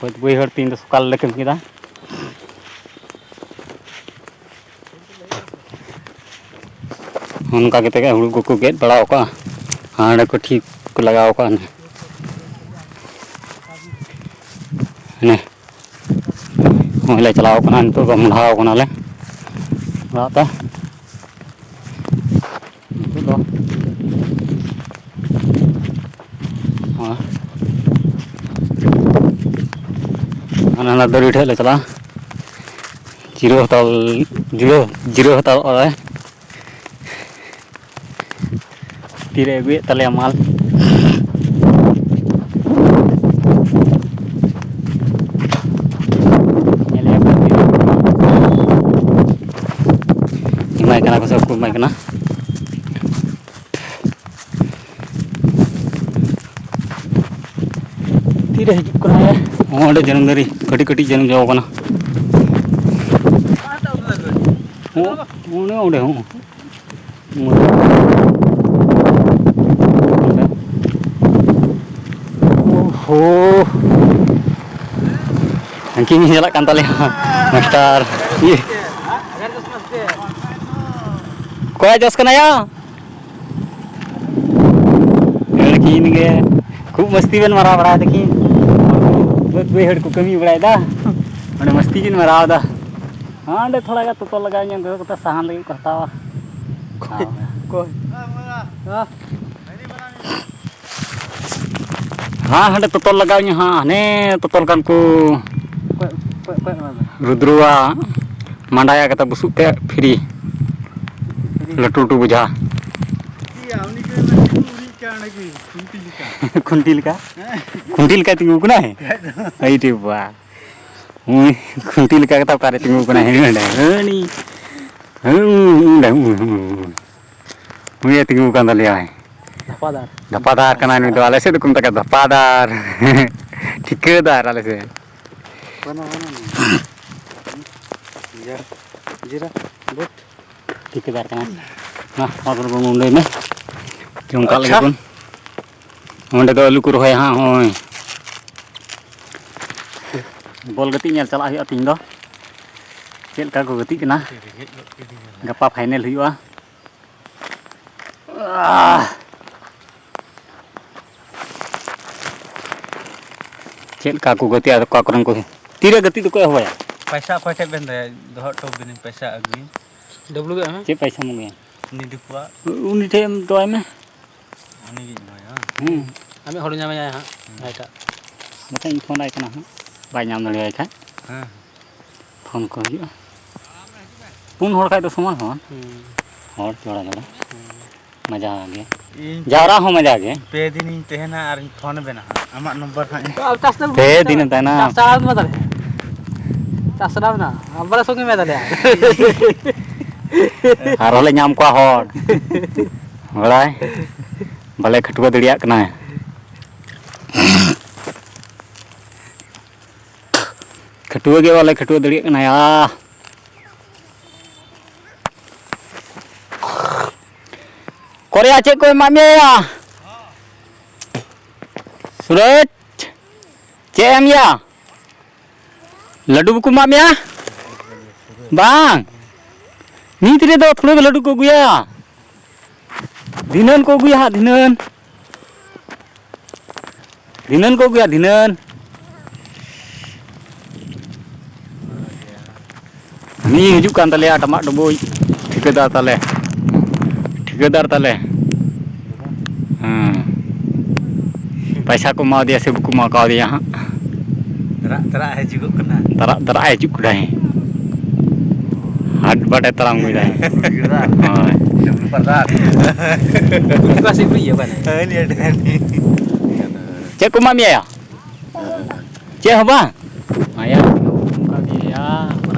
ᱵᱟᱹᱫᱽ ᱵᱟᱹᱭᱦᱟᱹᱲ ᱛᱮᱦᱮᱧ ᱫᱚ ᱥᱚᱠᱟᱞ ᱞᱮ ᱠᱟᱹᱢᱤ ᱠᱮᱫᱟ᱾ ᱚᱱᱠᱟ ᱠᱟᱛᱮ ᱜᱮ ᱦᱩᱲᱩ ᱠᱚᱠᱚ ᱜᱮᱫ ᱵᱟᱲᱟᱣ ᱠᱟᱜᱼᱟ᱾ ᱦᱟᱸᱰᱮ ᱠᱚ ᱴᱷᱤᱠ ᱠᱚ ᱞᱟᱜᱟᱣ ᱠᱟᱜᱼᱟ᱾ ᱦᱟᱱᱮ ᱱᱚᱜᱼᱚᱭ ᱞᱮ ᱪᱟᱞᱟᱣ ᱠᱟᱱᱟ, ᱱᱤᱛᱚᱜ ᱫᱚ ᱢᱚᱰᱷᱟᱣ ᱠᱟᱱᱟᱞᱮ ᱚᱲᱟᱜ ᱛᱮ᱾ ᱱᱤᱛᱚᱜ ᱫᱚ ᱱᱚᱣᱟ ᱦᱟᱱᱟ ᱦᱟᱱᱟ ᱫᱟᱨᱮ ᱴᱷᱮᱡ ᱞᱮ ᱪᱟᱞᱟᱜᱼᱟ, ᱡᱤᱨᱟᱹᱣ ᱦᱟᱛᱟᱣ, ᱡᱤᱨᱟᱹᱣ, ᱡᱤᱨᱟᱹᱣ ᱦᱟᱛᱟᱣᱚᱜᱼᱟ ᱞᱮ᱾ ᱛᱤᱨᱮ ᱟᱹᱜᱩᱭᱮᱫ ᱛᱟᱞᱮᱭᱟ ᱢᱟᱞ᱾ ᱧᱮᱞᱮᱭᱟ ᱯᱮ ᱛᱤᱨᱮ ᱟᱹᱜᱩᱭᱟ᱾ ᱮᱢᱟᱭ ᱠᱟᱱᱟ ᱠᱚ ᱥᱮ ᱵᱟᱠᱚ ᱮᱢᱟᱭ ᱠᱟᱱᱟ? ᱛᱤᱨᱮ ᱦᱤᱡᱩᱜ ᱠᱟᱱᱟ᱾ ᱚᱸᱰᱮ ᱡᱟᱹᱱᱩᱢ ᱫᱟᱨᱮ ᱠᱟᱹᱴᱤᱡ ᱠᱟᱹᱴᱤᱡ ᱡᱟᱹᱱᱩᱢ ᱡᱚ ᱠᱟᱱᱟ᱾ ᱦᱚᱸ, ᱚᱱᱮ ᱚᱸᱰᱮ ᱦᱚᱸ᱾ ᱳᱦᱳ, ᱦᱟᱹᱱᱠᱤᱱ ᱪᱟᱞᱟᱜ ᱠᱟᱱ ᱛᱟᱞᱮᱭᱟ ᱢᱟᱥᱴᱟᱨ᱾ ᱤᱭᱟᱹ, ᱚᱠᱚᱭ ᱡᱚᱥ ᱠᱟᱱᱟᱭᱟ? ᱩᱱᱠᱤᱱ ᱜᱮ ᱠᱷᱩᱵ ᱢᱟᱥᱛᱤ ᱵᱮᱱ ᱢᱟᱨᱟᱣ ᱵᱟᱲᱟᱭ ᱫᱟᱹᱠᱤᱱ᱾ ᱵᱟᱹᱫᱽ ᱵᱟᱹᱭᱦᱟᱹᱲ ᱠᱚ ᱠᱟᱹᱢᱤ ᱵᱟᱲᱟᱭᱮᱫᱟ, ᱚᱸᱰᱮ ᱢᱟᱥᱛᱤ ᱠᱤᱱ ᱢᱟᱨᱟᱣ ᱮᱫᱟ᱾ ᱦᱟᱸᱰᱮ ᱛᱷᱚᱲᱟ ᱜᱟᱱ ᱛᱚᱛᱚ ᱞᱟᱜᱟᱣ ᱧᱚᱜ ᱠᱟᱛᱮ ᱥᱟᱦᱟᱱ ᱞᱟᱹᱜᱤᱫ ᱠᱚ ᱦᱟᱛᱟᱣᱟ᱾ ᱚᱠᱚᱭ? ᱚᱠᱚᱭ? ᱦᱮᱸ? ᱦᱮᱸ, ᱦᱟᱸᱰᱮ ᱛᱚᱛᱚᱞ ᱞᱟᱜᱟᱣ ᱤᱧᱟᱹ ᱦᱟᱸᱜ, ᱦᱟᱱᱮ ᱛᱚᱛᱚᱞ ᱠᱟᱱ ᱠᱚ᱾ ᱚᱠᱚᱭ, ᱚᱠᱚᱭ, ᱚᱠᱚᱭ ᱚᱱᱟ ᱫᱚ? ᱨᱩᱫᱨᱚᱣᱟᱜ ᱢᱟᱸᱰᱟᱭᱟ ᱠᱟᱛᱷᱟ, ᱵᱩᱥᱩᱵ ᱛᱮ ᱯᱷᱤᱨᱤ᱾ ᱯᱷᱤᱨᱤ? ᱞᱟᱹᱴᱩ ᱞᱟᱹᱴᱩ ᱵᱚᱡᱷᱟ᱾ ᱤᱭᱟ, ᱩᱱᱤ ᱜᱮ ᱢᱮᱱ ᱠᱮᱫ ᱩᱨᱤᱡ ᱠᱟᱱ ᱚᱸᱰᱮ ᱜᱮ, ᱠᱷᱩᱱᱴᱤ ᱞᱮᱠᱟ᱾ ᱠᱷᱩᱱᱴᱤ ᱞᱮᱠᱟ? ᱦᱮᱸ᱾ ᱠᱷᱩᱱᱴᱤ ᱞᱮᱠᱟᱭ ᱛᱤᱸᱜᱩ ᱠᱟᱱᱟᱭ? ᱠᱷᱟᱡ ᱫᱚ᱾ ᱟᱹᱭ ᱨᱮ ᱵᱟ᱾ ᱩᱱᱤ ᱠᱷᱩᱱᱴᱤ ᱞᱮᱠᱟ ᱠᱟᱛᱷᱟ ᱚᱠᱟᱨᱮ ᱛᱤᱸᱜᱩ ᱠᱟᱱᱟᱭ? ᱦᱟᱹᱱᱤ ᱱᱚᱰᱮ, ᱦᱟᱹᱱᱤ᱾ ᱦᱟᱹᱱᱤ ᱱᱚᱰᱮ, ᱦᱩᱸ, ᱦᱩᱸ, ᱦᱩᱸ᱾ ᱩᱱᱤ ᱜᱮ ᱛᱤᱸᱜᱩ ᱟᱠᱟᱱ ᱛᱟᱞᱮᱭᱟᱭ᱾ ᱫᱷᱟᱯᱟᱫᱟᱨ᱾ ᱫᱷᱟᱯᱟᱫᱟᱨ ᱠᱟᱱᱟᱭ ᱱᱩᱭ ᱫᱚ, ᱟᱞᱮ ᱥᱮᱫ ᱫᱚᱠᱚ ᱢᱮᱛᱟᱜ ᱠᱟᱱᱟ ᱫᱷᱟᱯᱟᱫᱟᱨ᱾ ᱴᱷᱤᱠᱟᱹᱫᱟᱨ ᱟᱞᱮ ᱥᱮᱫ᱾ ᱵᱟᱹᱱᱩᱜ, ᱵᱟᱹᱱᱩᱜ, ᱵᱟᱹᱱᱩᱜ᱾ ᱡᱤᱨᱟ, ᱡᱤᱨᱟ, ᱵᱩᱴ᱾ ᱴᱷᱤᱠᱟᱹᱫᱟᱨ ᱠᱟᱱᱟᱭ᱾ ᱢᱟ, ᱚᱱᱟ ᱠᱚᱨᱮ ᱵᱚᱱ ᱩᱰᱟᱹᱭ ᱢᱮ᱾ ᱡᱚᱢ ᱠᱟᱜ ᱟᱪᱪᱷᱟ᱾ ᱞᱟᱹᱜᱤᱫ ᱵᱚᱱ᱾ ᱚᱸᱰᱮ ᱫᱚ ᱟᱹᱞᱩ ᱠᱚ ᱨᱚᱦᱚᱭᱟ ᱦᱟᱸᱜ, ᱦᱚᱸᱜᱼᱚᱭ᱾ ᱵᱚᱞ ᱜᱟᱛᱮᱜ ᱧᱮᱞ ᱪᱟᱞᱟᱜ ᱦᱩᱭᱩᱜᱼᱟ ᱛᱤᱦᱤᱧ ᱫᱚ᱾ ᱪᱮᱫ ᱞᱮᱠᱟ ᱠᱚ ᱜᱟᱛᱮᱜ ᱠᱟᱱᱟ᱾ ᱜᱟᱯᱟ ᱯᱷᱟᱭᱱᱮᱞ ᱦᱩᱭᱩᱜᱼᱟ᱾ ᱪᱮᱫ ᱞᱮᱠᱟ ᱠᱚ ᱜᱟᱛᱮᱜᱼᱟ, ᱚᱠᱟ ᱠᱚᱨᱮᱱ ᱠᱚ, ᱛᱤᱨᱮ ᱜᱟᱛᱮᱜ ᱫᱚᱠᱚ ᱮᱦᱚᱵᱟᱭᱟ? ᱯᱟᱭᱥᱟ ᱚᱠᱚᱭ ᱴᱷᱮᱡ ᱵᱮᱱ ᱫᱚᱦᱚᱭᱟ? ᱫᱚᱦᱚ ᱦᱚᱴᱚ ᱟᱵᱤᱱᱟᱹᱧ ᱯᱟᱭᱥᱟ ᱟᱹᱜᱩᱭᱤᱧ᱾ ᱰᱟᱵᱞᱩ ᱜᱮ ᱮᱢ ᱢᱮ᱾ ᱪᱮᱫ ᱯᱟᱭᱥᱟᱢ ᱟᱹᱜᱩᱭᱟ? ᱱᱤᱰᱩ ᱠᱚᱣᱟᱜ᱾ ᱩᱱᱤ ᱴᱷᱮᱡ ᱮᱢ ᱫᱚᱦᱚᱭ ᱢᱮ᱾ ᱩᱱᱤ ᱜᱤᱧ ᱮᱢᱟᱭᱟ᱾ ᱦᱩᱸ᱾ ᱟᱨ ᱢᱤᱫ ᱦᱚᱲ ᱧᱟᱢᱮᱭᱟ ᱦᱟᱸᱜ, ᱦᱩᱸ᱾ ᱮᱴᱟᱜ᱾ ᱵᱟᱠᱷᱟᱡ ᱤᱧ ᱯᱷᱳᱱ ᱟᱭ ᱠᱟᱱᱟ ᱦᱟᱸᱜ, ᱵᱟᱭ ᱧᱟᱢ ᱫᱟᱲᱮᱭᱟᱭ ᱠᱷᱟᱡ᱾ ᱦᱮᱸ᱾ ᱯᱷᱳᱱ ᱠᱚ ᱦᱩᱭᱩᱜᱼᱟ᱾ ᱯᱩᱱ ᱦᱚᱲ ᱠᱷᱟᱡ ᱫᱚ ᱥᱚᱢᱟᱱ ᱥᱚᱢᱟᱱ᱾ ᱦᱩᱸ᱾ ᱦᱚᱲ ᱡᱚᱲᱟ ᱡᱚᱲᱟ᱾ ᱦᱩᱸ᱾ ᱢᱟᱡᱟ ᱜᱮ᱾ ᱤᱧ ᱡᱟᱣᱨᱟ ᱦᱚᱸ ᱢᱟᱡᱟ ᱜᱮ᱾ ᱯᱮ ᱫᱤᱱᱤᱧ ᱛᱟᱦᱮᱱᱟ ᱟᱨᱤᱧ ᱯᱷᱳᱱ ᱟᱵᱮᱱᱟ ᱦᱟᱸᱜ᱾ ᱟᱢᱟᱜ ᱱᱚᱢᱵᱚᱨ ᱦᱟᱸᱜ ᱤᱧ ᱯᱮ ᱫᱤᱱ ᱮ ᱛᱟᱦᱮᱱᱟ᱾ ᱪᱟᱥ ᱪᱟᱞᱟᱣ ᱢᱮ ᱛᱟᱦᱞᱮ᱾ ᱪᱟᱥ ᱪᱟᱞᱟᱣ ᱢᱮ ᱱᱟ᱾ ᱟᱢ ᱵᱟᱞᱮ ᱥᱚᱸᱜᱮ ᱢᱮ ᱛᱟᱦᱞᱮ᱾ ᱟᱨᱦᱚᱸ ᱞᱮ ᱧᱟᱢ ᱠᱚᱣᱟ ᱦᱚᱲ᱾ ᱵᱟᱲᱟᱭ᱾ ᱵᱟᱞᱮ ᱠᱷᱟᱹᱴᱩᱣᱟᱹ ᱫᱟᱲᱮᱭᱟᱜ ᱠᱟᱱᱟ᱾ ᱠᱷᱟᱹᱴᱩᱣᱟᱹ ᱜᱮ ᱵᱟᱞᱮ ᱠᱷᱟᱹᱴᱩᱣᱟᱹ ᱫᱟᱲᱮᱭᱟᱜ ᱠᱟᱱᱟ ᱭᱟ᱾ ᱠᱚᱨᱮᱭᱟ, ᱪᱮᱫ ᱠᱚ ᱮᱢᱟᱜ ᱢᱮᱭᱟ ᱭᱟ? ᱥᱩᱨᱚᱡᱽ, ᱪᱮᱫ ᱮᱢ ᱭᱟ? ᱞᱟᱹᱰᱩ ᱵᱟᱠᱚ ᱮᱢᱟᱜ ᱢᱮᱭᱟ? ᱵᱟᱝ᱾ ᱱᱤᱛ ᱨᱮᱫᱚ ᱛᱷᱚᱲᱟ ᱫᱚ ᱞᱟᱹᱰᱩ ᱠᱚ ᱟᱹᱜᱩᱭᱟ᱾ ᱫᱷᱤᱱᱟᱹᱱ ᱠᱚ ᱟᱹᱜᱩᱭᱟ ᱦᱟᱸᱜ, ᱫᱷᱤᱱᱟᱹᱱ᱾ ᱫᱷᱤᱱᱟᱹᱱ ᱠᱚ ᱟᱹᱜᱩᱭᱟ, ᱫᱷᱤᱱᱟᱹᱱ᱾ ᱩᱱᱤ ᱦᱤᱡᱩᱜ ᱠᱟᱱ ᱛᱟᱞᱮᱭᱟ, ᱴᱟᱢᱟᱜ ᱰᱩᱵᱩᱡ ᱴᱷᱤᱠᱟᱹᱫᱟᱨ ᱛᱟᱞᱮ᱾ ᱴᱷᱤᱠᱟᱹᱫᱟᱨ ᱛᱟᱞᱮ᱾ ᱦᱮᱸ᱾ ᱯᱟᱭᱥᱟ ᱠᱚ ᱮᱢᱟ ᱫᱮᱭᱟ ᱥᱮ ᱵᱟᱠᱚ ᱮᱢᱟ ᱠᱟᱣᱫᱮᱭᱟ ᱦᱟᱸᱜ? ᱛᱟᱨᱟᱜ ᱛᱟᱨᱟᱜ ᱦᱤᱡᱩᱜᱚᱜ ᱠᱟᱱᱟ᱾ ᱛᱟᱨᱟᱜ ᱛᱟᱨᱟᱜ ᱦᱤᱡᱩᱜ ᱠᱟᱱᱟᱭ᱾ ᱦᱟᱴ ᱵᱟᱴᱮ ᱛᱟᱲᱟᱢ ᱟᱹᱜᱩᱭᱮᱫᱟᱭ᱾ ᱦᱳᱭ᱾ ᱰᱩᱵᱞᱩ ᱯᱟᱨᱫᱟᱱ᱾ ᱩᱱᱤ ᱯᱟᱥᱮ ᱠᱚ ᱤᱭᱟᱹ ᱵᱟᱱᱟ᱾ ᱦᱳᱭ, ᱱᱤᱭᱟᱹ ᱰᱟᱹᱦᱤ᱾ ᱪᱮᱫ ᱠᱚ ᱮᱢᱟᱜ ᱢᱮᱭᱟ ᱭᱟ? ᱪᱮᱫ ᱦᱚᱸ ᱵᱟᱝ? ᱢᱟᱭᱟ, ᱚᱱᱠᱟ ᱜᱮ ᱭᱟ᱾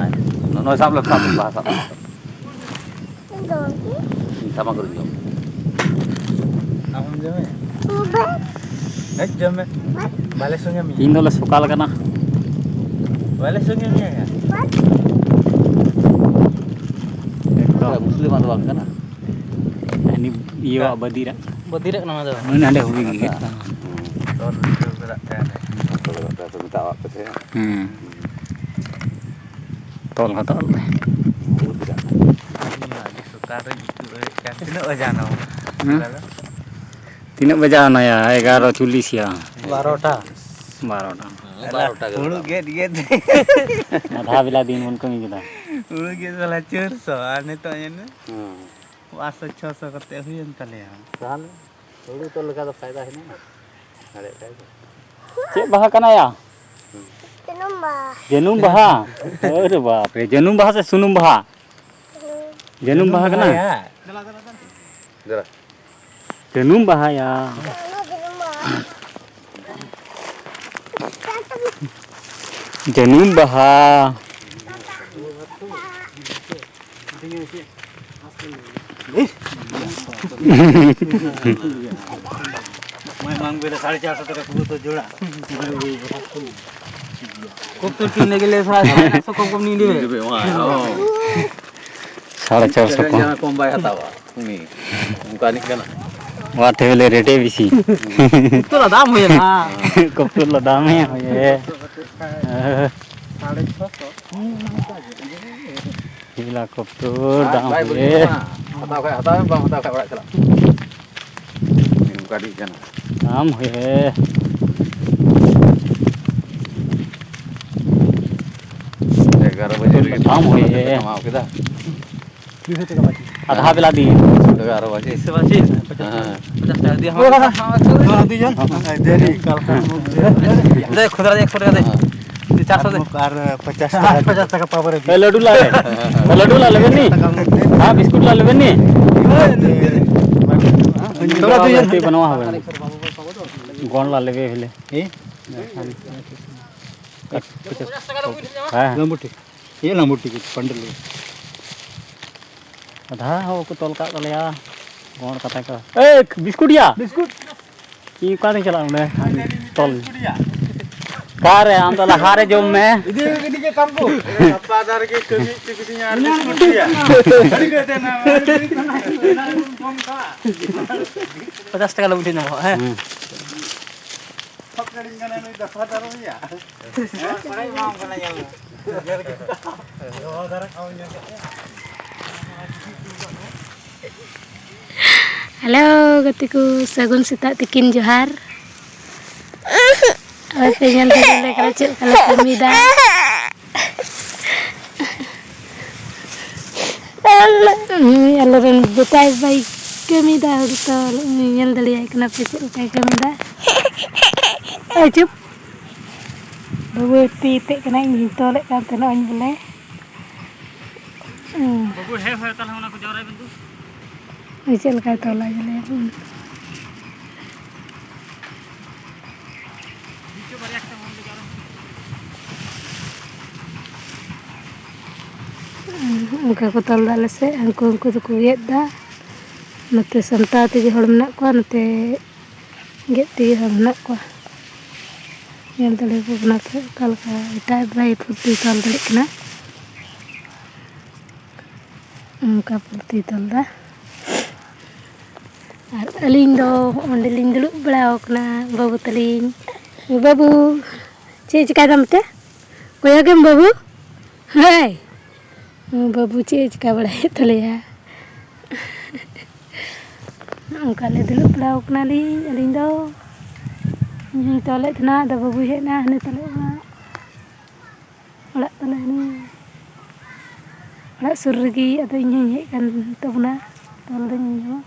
ᱱᱚᱜᱼᱚᱭ ᱥᱟᱵ ᱞᱮ, ᱥᱟᱵ ᱞᱮ, ᱵᱟᱦᱟ ᱥᱟᱵ᱾ ᱤᱧ ᱛᱷᱟᱢᱟ ᱠᱚᱨᱮᱧ ᱡᱚᱢ᱾ ᱟᱢᱮᱢ ᱡᱚᱢᱮ? ᱦᱮᱡ ᱡᱚᱢ ᱢᱮ᱾ ᱵᱟᱞᱮ ᱥᱚᱸᱜᱮ ᱢᱮᱭᱟ᱾ ᱛᱤᱦᱤᱧ ᱫᱚᱞᱮ ᱥᱚᱠᱟᱞ ᱠᱟᱱᱟ᱾ ᱵᱟᱞᱮ ᱥᱚᱸᱜᱮ ᱢᱮᱭᱟ ᱭᱟ᱾ ᱮᱠᱫᱚᱢ᱾ ᱢᱩᱥᱞᱤᱢᱟᱜ ᱫᱚ ᱵᱟᱝ ᱠᱟᱱᱟ᱾ ᱦᱟᱹᱱᱤ ᱤᱭᱟᱹᱣᱟᱜ ᱵᱟᱹᱫᱤᱨᱟᱜ᱾ ᱵᱟᱹᱫᱤᱨᱟᱜ ᱠᱟᱱᱟ ᱚᱱᱟ ᱫᱚ᱾ ᱚᱱᱟ ᱦᱟᱸᱰᱮ ᱦᱩᱭ ᱜᱮ᱾ ᱦᱩᱸ᱾ ᱛᱚᱞ ᱦᱚᱴᱚ ᱠᱟᱫᱟ ᱛᱟᱦᱮᱸ᱾ ᱛᱚᱞ ᱦᱚᱴᱚ ᱠᱟᱫᱟ ᱛᱚ, ᱢᱮᱛᱟᱣᱟᱜ ᱯᱮ ᱛᱟᱦᱮᱸ᱾ ᱦᱩᱸ᱾ ᱛᱚᱞ ᱦᱚᱴᱚ ᱞᱮ᱾ ᱵᱟᱹᱫᱤᱨᱟᱜ᱾ ᱟᱹᱰᱤ ᱥᱚᱠᱟᱞ ᱨᱮ ᱡᱩᱛᱩᱜ ᱦᱩᱭᱩᱜ ᱠᱟᱱ᱾ ᱛᱤᱱᱟᱹᱜ ᱵᱟᱡᱟᱣ ᱱᱟ? ᱦᱩᱸ? ᱛᱤᱱᱟᱹᱜ ᱵᱟᱡᱟᱣ ᱱᱟᱭᱟ? ᱮᱜᱟᱨᱚ ᱪᱚᱞᱞᱤᱥ ᱭᱟ᱾ ᱵᱟᱨᱚᱴᱟ᱾ ᱵᱟᱨᱚᱴᱟ᱾ ᱦᱩᱸ, ᱵᱟᱨᱚᱴᱟ ᱜᱮ ᱦᱩᱲᱩ ᱞᱟᱜᱟᱜᱼᱟ᱾ ᱜᱮᱫ, ᱜᱮᱫ᱾ ᱟᱫᱷᱟ ᱵᱮᱞᱟ ᱫᱤᱱ ᱵᱚᱱ ᱠᱟᱹᱢᱤ ᱠᱮᱫᱟ᱾ ᱦᱩᱲᱩ ᱜᱮᱫ ᱥᱟᱞᱟ ᱪᱟᱹᱨᱥᱚ, ᱟᱨ ᱱᱤᱛᱚᱜ ᱧᱮᱞ ᱢᱮ᱾ ᱦᱩᱸ᱾ ᱯᱟᱸᱪᱥᱚ, ᱪᱷᱚᱥᱚ ᱠᱟᱛᱮ ᱦᱩᱭᱮᱱ ᱛᱟᱞᱮᱭᱟ᱾ ᱛᱟᱦᱞᱮ ᱦᱩᱲᱩ ᱛᱚᱞ ᱞᱮᱠᱟ ᱫᱚ ᱯᱷᱟᱭᱫᱟ ᱦᱮᱱᱟᱜᱼᱟ᱾ ᱫᱟᱲᱮᱭᱟᱜ ᱠᱷᱟᱡ ᱫᱚ᱾ ᱪᱮᱫ ᱵᱟᱦᱟ ᱠᱟᱱᱟ ᱭᱟ? ᱦᱩᱸ᱾ ᱡᱟᱹᱱᱩᱢ ᱵᱟᱦᱟ᱾ ᱡᱟᱹᱱᱩᱢ ᱵᱟᱦᱟ? ᱟᱨᱮ ᱵᱟᱯ ᱨᱮ, ᱡᱟᱹᱱᱩᱢ ᱵᱟᱦᱟ ᱥᱮ ᱥᱩᱱᱩᱢ ᱵᱟᱦᱟ? ᱡᱟᱹᱱᱩᱢ ᱵᱟᱦᱟ ᱠᱟᱱᱟ? ᱫᱮᱞᱟ᱾ ᱡᱟᱹᱱᱩᱢ ᱵᱟᱦᱟᱭᱟ᱾ ᱡᱟᱹᱱᱩᱢ ᱵᱟᱦᱟ᱾ ᱢᱟᱭ ᱢᱟᱝ ᱵᱮᱞᱮ ᱥᱟᱲᱮ ᱪᱟᱨᱥᱚ ᱴᱟᱠᱟ ᱠᱩᱞᱟᱹ ᱛᱚ ᱡᱳᱲᱟ᱾ ᱠᱚᱯᱴᱚᱨ ᱠᱤᱱ ᱞᱟᱹᱜᱤᱫ ᱞᱮ ᱥᱟᱲᱮ ᱪᱟᱨᱥᱚ ᱠᱚᱢ ᱠᱚᱢ ᱱᱤᱭᱟᱹ ᱫᱤᱵᱮ᱾ ᱥᱟᱲᱮ ᱪᱟᱨᱥᱚ ᱠᱚᱢ᱾ ᱡᱟᱦᱟᱸ ᱠᱚᱢ ᱵᱟᱭ ᱦᱟᱛᱟᱣᱟ ᱩᱱᱤ, ᱚᱱᱠᱟᱱᱤᱡ ᱠᱟᱱᱟ᱾ ᱚᱱᱟ ᱛᱮ ᱵᱚᱞᱮ ᱨᱮᱴᱮ ᱵᱮᱥᱤ᱾ ᱩᱛᱩ ᱞᱟᱫᱟᱢ ᱦᱩᱭᱮᱱᱟ᱾ ᱠᱚᱯᱴᱚᱨ ᱞᱟᱫᱟᱢ ᱦᱩᱭᱮᱱᱟ᱾ ᱥᱟᱲᱮ ᱪᱷᱚᱥᱚ᱾ ᱦᱤᱞᱟ ᱠᱚᱯᱴᱚᱨ ᱫᱟᱢ ᱦᱩᱭᱮ᱾ ᱦᱟᱛᱟᱣ ᱠᱷᱟᱡ ᱦᱟᱛᱟᱣ ᱢᱮ, ᱵᱟᱢ ᱦᱟᱛᱟᱣ ᱠᱷᱟᱡ ᱚᱲᱟᱜ ᱪᱟᱞᱟᱜ ᱢᱮ᱾ ᱜᱟᱹᱰᱤ ᱠᱟᱱᱟ᱾ ᱫᱟᱢ ᱦᱩᱭᱮ᱾ ᱮᱜᱟᱨᱚ ᱵᱟᱡᱮ ᱨᱮᱜᱮ ᱫᱟᱢ ᱦᱩᱭᱮ᱾ ᱠᱟᱢᱟᱣ ᱠᱮᱫᱟ᱾ ᱟᱫᱷᱟ ᱵᱮᱞᱟ ᱫᱤᱱ᱾ ᱮᱜᱟᱨᱚ ᱵᱟᱡᱮ᱾ ᱥᱮ ᱵᱟᱡᱮ? ᱦᱮᱸ᱾ ᱯᱚᱪᱟᱥ ᱴᱟᱠᱟ ᱫᱤᱭᱟ ᱦᱚᱸ᱾ ᱫᱮᱨᱤ, ᱠᱟᱞᱠᱟ ᱫᱮ, ᱠᱷᱩᱫᱨᱟ ᱫᱮ, ᱠᱷᱩᱫᱨᱟ ᱫᱮ᱾ ᱦᱮᱸ᱾ ᱪᱟᱨᱥᱚ ᱫᱮ᱾ ᱟᱨ ᱯᱚᱪᱟᱥ ᱴᱟᱠᱟ᱾ ᱯᱚᱪᱟᱥ ᱴᱟᱠᱟ ᱯᱟᱣᱟᱨ ᱮ ᱫᱤᱭᱟ᱾ ᱞᱟᱹᱰᱩ ᱞᱟ ᱨᱮ᱾ ᱞᱟᱹᱰᱩ ᱞᱟ ᱞᱮᱵᱮᱱ ᱱᱤ? ᱦᱮᱸ, ᱵᱤᱥᱠᱩᱴ ᱞᱟ ᱞᱮᱵᱮᱱ ᱱᱤ? ᱛᱷᱚᱲᱟ ᱫᱤᱭᱟ᱾ ᱵᱟᱹᱱᱩᱜᱼᱟ ᱦᱟᱵᱮᱱ᱾ ᱜᱚᱱ ᱞᱟ ᱞᱮᱵᱮ ᱵᱷᱤᱞᱮ᱾ ᱦᱮᱸ? ᱦᱮᱸ᱾ ᱞᱟᱢᱵᱩᱴᱤ᱾ ᱤᱭᱟᱹ ᱞᱟᱢᱵᱩᱴᱤ ᱠᱚ, ᱯᱟᱱᱰᱩᱞᱤ᱾ ᱟᱫᱷᱟ ᱦᱚᱸ ᱵᱟᱠᱚ ᱛᱚᱞ ᱠᱟᱜ ᱛᱟᱞᱮᱭᱟ᱾ ᱜᱚᱲ ᱠᱟᱛᱮ ᱠᱚ, ᱮᱭ, ᱵᱤᱥᱠᱩᱴ ᱭᱟ! ᱵᱤᱥᱠᱩᱴ᱾ ᱤᱧ ᱚᱠᱟ ᱨᱤᱧ ᱪᱟᱞᱟᱜᱼᱟ ᱚᱸᱰᱮ? ᱛᱚᱞ᱾ ᱚᱠᱟᱨᱮ? ᱟᱢ ᱫᱚ ᱞᱟᱦᱟ ᱨᱮ ᱡᱚᱢ ᱢᱮ᱾ ᱤᱫᱤ ᱨᱮᱜᱮ ᱤᱫᱤ ᱜᱮ ᱛᱟᱢ ᱠᱚ᱾ ᱜᱟᱯᱟ ᱫᱟᱨ ᱜᱮ ᱠᱟᱹᱢᱤ ᱦᱚᱪᱚ ᱠᱤᱫᱤᱧᱟ ᱟᱨ ᱵᱤᱥᱠᱩᱴ ᱭᱟ᱾ ᱯᱚᱪᱟᱥ ᱴᱟᱠᱟ ᱞᱟᱹᱜᱤᱫ ᱧᱟᱢᱚᱜᱼᱟ, ᱦᱮᱸ? ᱦᱩᱸ᱾ ᱥᱟᱵ ᱠᱟᱹᱫᱤᱧ ᱠᱟᱱᱟ ᱱᱩᱭ ᱫᱚ ᱯᱷᱟᱫᱟᱨ ᱨᱮᱭᱟᱜ᱾ ᱦᱮᱞᱳ ᱜᱟᱛᱮ ᱠᱚ, ᱥᱟᱹᱜᱩᱱ ᱥᱮᱛᱟᱜ ᱛᱤᱠᱤᱱ ᱡᱚᱦᱟᱨ᱾ ᱟᱨ ᱯᱮ ᱧᱮᱞ ᱫᱟᱲᱮᱭᱟᱞᱮ ᱠᱟᱱᱟ ᱪᱮᱫ ᱞᱮᱠᱟ ᱞᱮ ᱠᱟᱹᱢᱤᱭᱮᱫᱟ᱾ ᱱᱩᱭ ᱟᱞᱮᱨᱮᱱ ᱵᱮᱴᱟᱭ ᱵᱟᱭ ᱠᱟᱹᱢᱤᱭᱮᱫᱟ, ᱦᱩᱲᱩ ᱛᱚᱞ᱾ ᱩᱱᱤ ᱧᱮᱞ ᱫᱟᱲᱮᱭᱟᱭ ᱠᱟᱱᱟ ᱯᱮ ᱪᱮᱫ ᱞᱮᱠᱟᱭ ᱠᱟᱹᱢᱤᱭᱮᱫᱟ᱾ ᱮᱭ ᱪᱩᱯ, ᱵᱟᱹᱵᱩ ᱛᱤ ᱛᱮᱫ ᱠᱟᱱᱟ, ᱤᱧ ᱦᱚᱧ ᱛᱚᱞᱮᱫ ᱠᱟᱱ ᱛᱟᱦᱮᱱᱟ ᱤᱧ ᱵᱚᱞᱮ᱾ ᱦᱩᱸ᱾ ᱵᱟᱹᱵᱩ ᱦᱮᱸ ᱦᱮᱸ ᱛᱟᱦᱞᱮ ᱚᱱᱟ ᱠᱚ ᱡᱟᱣᱨᱟᱭ ᱵᱮᱱ ᱫᱩ᱾ ᱱᱩᱭ ᱪᱮᱫ ᱞᱮᱠᱟᱭ ᱛᱚᱞᱟ ᱧᱮᱞᱮᱭᱟ ᱵᱚᱱ᱾ ᱚᱱᱠᱟ ᱠᱚ ᱛᱚᱞ ᱮᱫᱟ ᱟᱞᱮ ᱥᱮᱫ᱾ ᱦᱟᱱᱠᱩ, ᱩᱱᱠᱩ ᱫᱚᱠᱚ ᱜᱮᱫ ᱮᱫᱟ᱾ ᱱᱚᱛᱮ ᱥᱟᱢᱴᱟᱣ ᱛᱮᱜᱮ ᱦᱚᱲ ᱢᱮᱱᱟᱜ ᱠᱚᱣᱟ, ᱱᱚᱛᱮ ᱜᱮᱫ ᱛᱮᱜᱮ ᱦᱚᱲ ᱢᱮᱱᱟᱜ ᱠᱚᱣᱟ᱾ ᱧᱮᱞ ᱫᱟᱲᱮᱭᱟᱠᱚ ᱠᱟᱱᱟ ᱯᱮ ᱚᱠᱟ ᱞᱮᱠᱟ ᱮᱴᱟᱜ ᱵᱟᱭ ᱯᱷᱩᱨᱛᱤ ᱛᱚᱞ ᱫᱟᱲᱮᱭᱟᱜ ᱠᱟᱱᱟ᱾ ᱚᱱᱠᱟ ᱯᱷᱩᱨᱛᱤ ᱛᱚᱞ ᱫᱟ᱾ ᱟᱨ ᱟᱹᱞᱤᱧ ᱫᱚ ᱚᱸᱰᱮᱞᱤᱧ ᱫᱩᱲᱩᱵ ᱵᱟᱲᱟ ᱟᱠᱟᱱᱟ ᱵᱟᱹᱵᱩ ᱛᱟᱹᱞᱤᱧ᱾ ᱵᱟᱹᱵᱩ, ᱪᱮᱫ ᱪᱤᱠᱟᱹᱭ ᱫᱟᱢ ᱛᱮ? ᱠᱚᱭᱚᱜᱮᱢ ᱵᱟᱹᱵᱩ᱾ ᱦᱳᱭ, ᱵᱟᱹᱵᱩ ᱪᱮᱫ ᱮ ᱪᱤᱠᱟᱹ ᱵᱟᱲᱟᱭᱮᱫ ᱛᱟᱞᱮᱭᱟ? ᱚᱱᱠᱟ ᱞᱮ ᱫᱩᱲᱩᱵ ᱵᱟᱲᱟ ᱟᱠᱟᱱᱟᱞᱤᱧ ᱟᱹᱞᱤᱧ ᱫᱚ᱾ ᱤᱧ ᱦᱚᱧ ᱛᱚᱞᱮᱫ ᱛᱟᱦᱮᱱᱟ, ᱟᱫᱚ ᱵᱟᱹᱵᱩᱭ ᱦᱮᱡ ᱮᱱᱟ, ᱦᱟᱱᱮ ᱛᱚᱞᱮᱫ ᱚᱲᱟᱜ᱾ ᱚᱲᱟᱜ ᱛᱟᱞᱮ ᱦᱟᱱᱮ ᱚᱲᱟᱜ ᱥᱩᱨ ᱨᱮᱜᱮ, ᱟᱫᱚ ᱤᱧ ᱦᱚᱧ ᱦᱮᱡ ᱟᱠᱟᱱ ᱛᱟᱵᱚᱱᱟ, ᱛᱚᱞ ᱫᱟᱹᱧ ᱤᱧ ᱦᱚᱸ᱾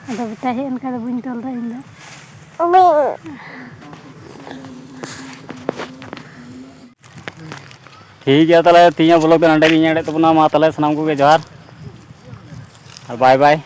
ᱟᱫᱚ ᱵᱮᱴᱟᱭ ᱦᱮᱡ ᱮᱱ ᱠᱷᱟᱱ ᱫᱚ ᱵᱟᱹᱧ ᱛᱚᱞ ᱫᱟ ᱤᱧ ᱫᱚ᱾ ᱴᱷᱤᱠ ᱜᱮᱭᱟ, ᱛᱟᱦᱚᱞᱮ ᱛᱮᱦᱮᱧᱟᱜ ᱵᱞᱚᱜ ᱫᱚ ᱱᱚᱸᱰᱮ ᱜᱮᱧ ᱮᱰᱮᱫ ᱛᱟᱵᱚᱱᱟ᱾ ᱢᱟ ᱛᱟᱦᱚᱞᱮ ᱥᱟᱱᱟᱢ ᱠᱚᱜᱮ ᱡᱚᱦᱟᱨ ᱟᱨ ᱵᱟᱭ ᱵᱟᱭ᱾